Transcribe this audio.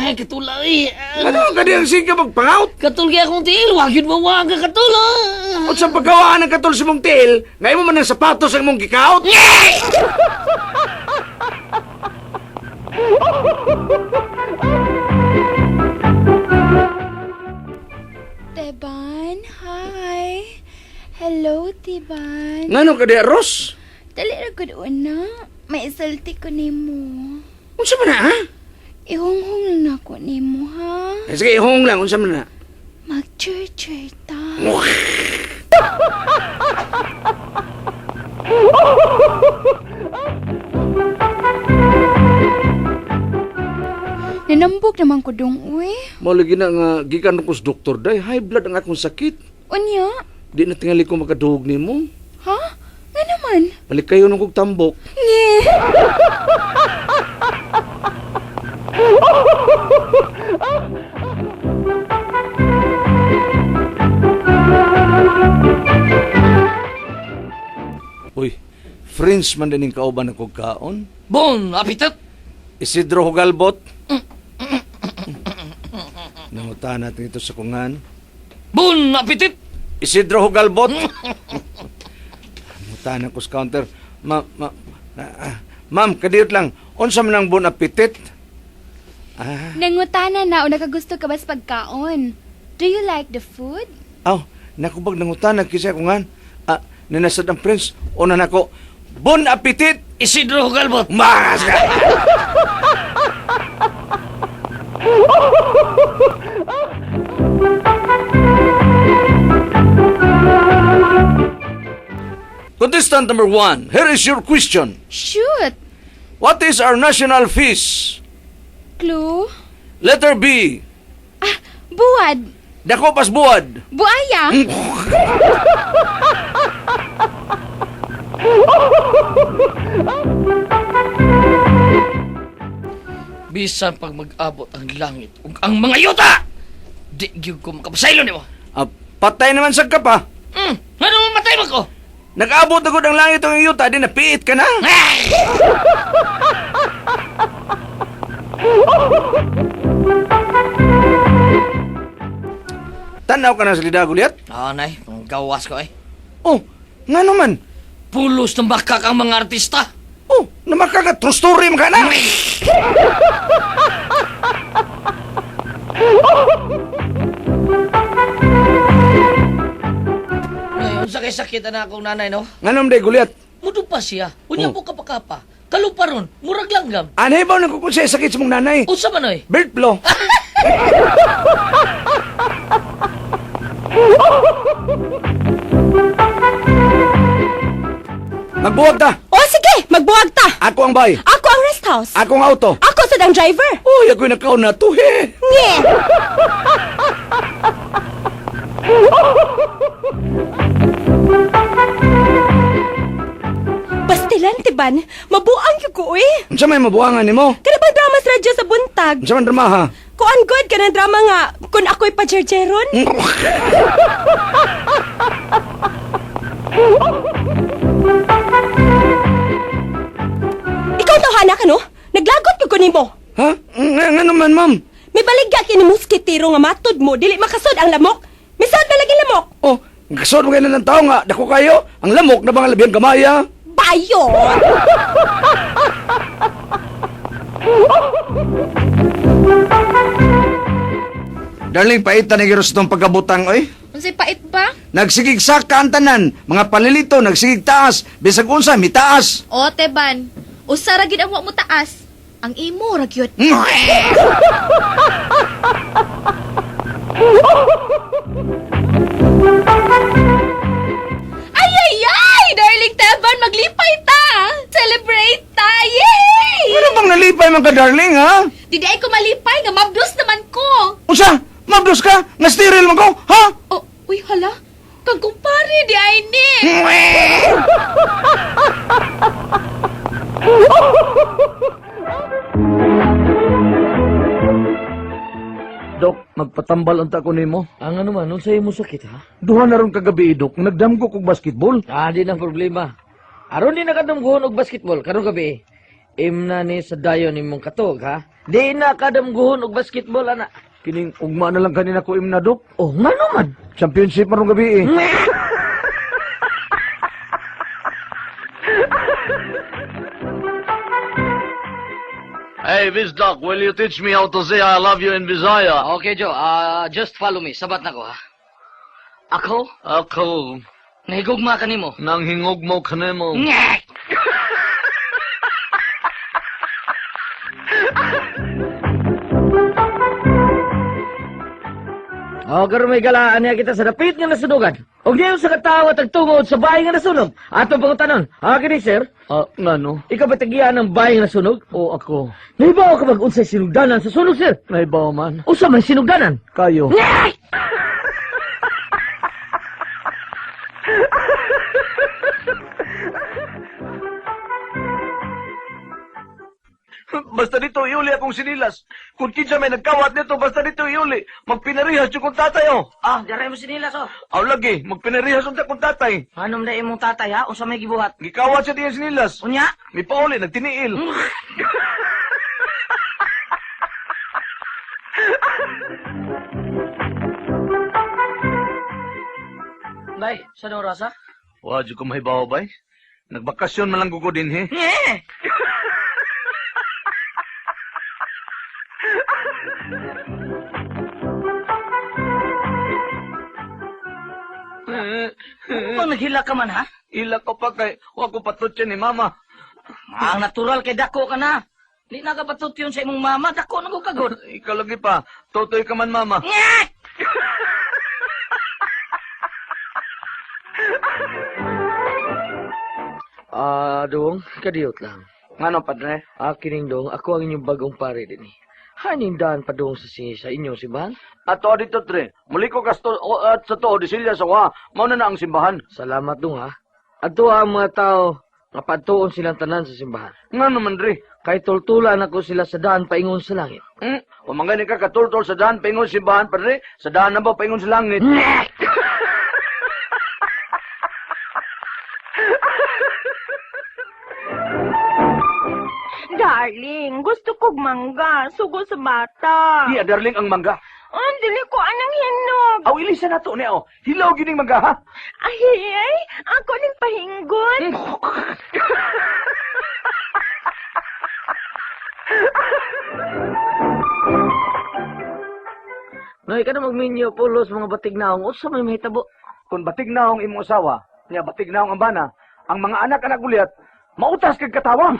Ay, katula eh. Ano ka diyang sige magpangaut? Katul kaya akong tiil, wag yun mawag ka katul. Ah. At sa pagkawaan ng katul sa mong tiil, ngayon mo man ang sapatos ang mong gikaut? Teban, hi. Hello, Teban. Ngano ka diya, Ros? Dali ra gud una. May isulti ko nimo. Unsa man na, ha? Ihunghong lang nako nimo, ha? Eh, sige, ihong lang, unsa man na? Mag-church ta. Nanambog naman ko dong, uy. Mao lagi na nga gikan ko sa doktor day, high blood ang akong sakit. Unya? Di na tingali ko makaduhog nimo. Ha? Nga naman? Balik kayo nung kog tambok. Nge. Uy, French man din kauban akong kaon. Bon appetit. Isidro Hugalbot. Nangutan natin ito sa kungan. Bon appetit. Isidro Hugalbot. Nangutan ako sa counter. Ma, ma, ah, ma'am, kadiyot lang. Unsa man ang bon appetit? Ah, Nangutana na o nakagusto ka ba sa pagkaon? Do you like the food? aw, naku bag nangutan nagkisa kungan. Ah, ninasad ang Prince. Una nako. Bon appetit! Isidro Galbot. Mas ka! Contestant number 1, here is your question. Shoot! What is our national fish? Clue? Letter B. Ah, buwad! Dako pas buwad. Buaya! Bisan pag mag-abot ang langit ug ang mga yuta, di gyud ko makapasaylo nimo. Ah, patay naman sa ka pa. Ngano mamatay man ko? Nag-abot agad ang langit ang yuta, di napiit ka na. Ay! Tanaw ka na sa lida, Goliath. Ah, nay, gawas ko eh. Oh, nga naman. Pulos ng bakak ang mga artista. Oh, namakaka, true story man ka na. Ngayon, sa kay sakit na akong nanay, no? Nga naman day, Goliath. Mudo pa siya. Unya Oh. po kapakapa. Kaluparon, murag langgam. Anay ba nagkukunsay sakit sa mong nanay? Unsa man oy? Bird flu. Magbuwag ta. O sige, magbuwag ta. Ako ang bay. Ako ang rest house. Ako ang auto. Ako sad ang driver. Uy, ako'y nakaon na to, he. Nge. Pastilan, tiban. Mabuang gyud ko, uy. Unsa may mabuangan nimo? Kana ba drama sa radyo sa buntag? Unsa man drama ha? Kuan good kanang drama nga kun ako'y pajerjeron. Ikaw tawhana ka no? Naglagot gyud ko nimo. Ha? Nga, nga naman, ma'am. May baligya kini muskitero nga matud mo dili makasod ang lamok. Misod ba lagi lamok? Oh, kasod mo kayo na ng tao nga. Dako kayo. Ang lamok na bang labihang gamaya? Bayo. Darling, paitan na giros itong pagkabutang, oy. Unsay pait ba? Nagsigig saka ang tanan, mga palilito, nagsigig taas, bisag unsa, mitaas. O, Teban. Usa ra gid ang wa mo taas. Ang imo ra gyud. Ay ay ay! Darling Teban, maglipay ta! Celebrate ta! Yay! Ano bang nalipay man ka, darling, ha? Di ay ko malipay nga mabdos naman ko. Unsa? Mabdos ka? Nga sterile man ko, ha? Oh, uy hala. Kag kumpare di ay ni. Dok, magpatambal unta ko nimo. Ang ano man, unsay mo sakit ha? Duha na ron kagabi, Dok. Nagdamgo kog basketball. Ah, di nang problema. Aron di nakadumgohon og basketball karon gabi. Imna ni sa dayon nimong katog, ha? Di na kadamguhon og basketball, ana. Kining ugma na lang kanina ko imna, Dok. Oh, ngano man? Championship marong gabi eh. Hey, Bizdoc, will you teach me how to say I love you in Bisaya? Okay, Joe. Just follow me. Sabat na ko, ha? Ako? Ako, Nahigugma ka nimo. nang hingog mo kanemo. Ngek! O, karon may galaan niya kita sa dapit nga nasunugan. Og niyo sa katawa tagtungod sa bahay nga nasunog. Atong pangutanon. Ha, kini sir? Ah, ngano? Ikaw ba tagiya ng bahay nga nasunog? O ako, Nahibaw ka bag unsay sinugdanan sa sunog, sir? naibaw man. Usa man sinugdanan? Kayo. Ngek! Basta dito iuli akong sinilas. Kung kinsa may nagkawat nito, basta dito iuli. Magpinarihas yung kong tatay, oh. Ah, dere mo sinilas, oh. Aw lagi, magpinarihas unta kong tatay. Anom na imong tatay, ha? Unsa may gibuhat? Gikawat siya diyan sinilas. Unya? May pauli, nagtiniil. Bay, sa oras, ha? Wa, di ko mahibaw, bay. Nagbakasyon man lang ko din, he. Ngek! Ano naghila ka man, ha? Ila ko pa kay, wa ko patutyan ni mama. Ang natural kay dako ka na. Di na ka patut yun sa imong mama, dako na ko kagod. Ikaw lagi pa, totoy ka man, mama. Ngek! Ah, dong, kadiyot lang. Ngano, padre? Akining dong, ako ang inyong bagong pare din eh. Hanindahan pa dong sa, sa inyong simbahan? Ato dito, tre. Muli ko kasto, o, at sa to, disilya sa wa. Mao na na ang simbahan. Salamat dong ha. Adto ang mga tao nga padtuon silang tanan sa simbahan. Ngano man, dre? Kay tultulan ako sila sa daan paingon sa langit. Pamangani ka katultol sa daan, paingon simbahan, padre. Sa daan na ba, paingon sa langit. Darling, gusto kog mangga. Sugo sa bata. Iya, darling, ang mangga. Ah, dili ko anang hinog. Aw, ilisa na to niya, oh. Hilaw gining mangga, ha? Ay, ay, ako ning pahinggon. Noy, ka na magminyo pulos mga batig naong unsa may mahitabo. Kung batig naong imong asawa, niya batig naong ang bana, ang mga anak-anak gulyat, mautas kag katawa.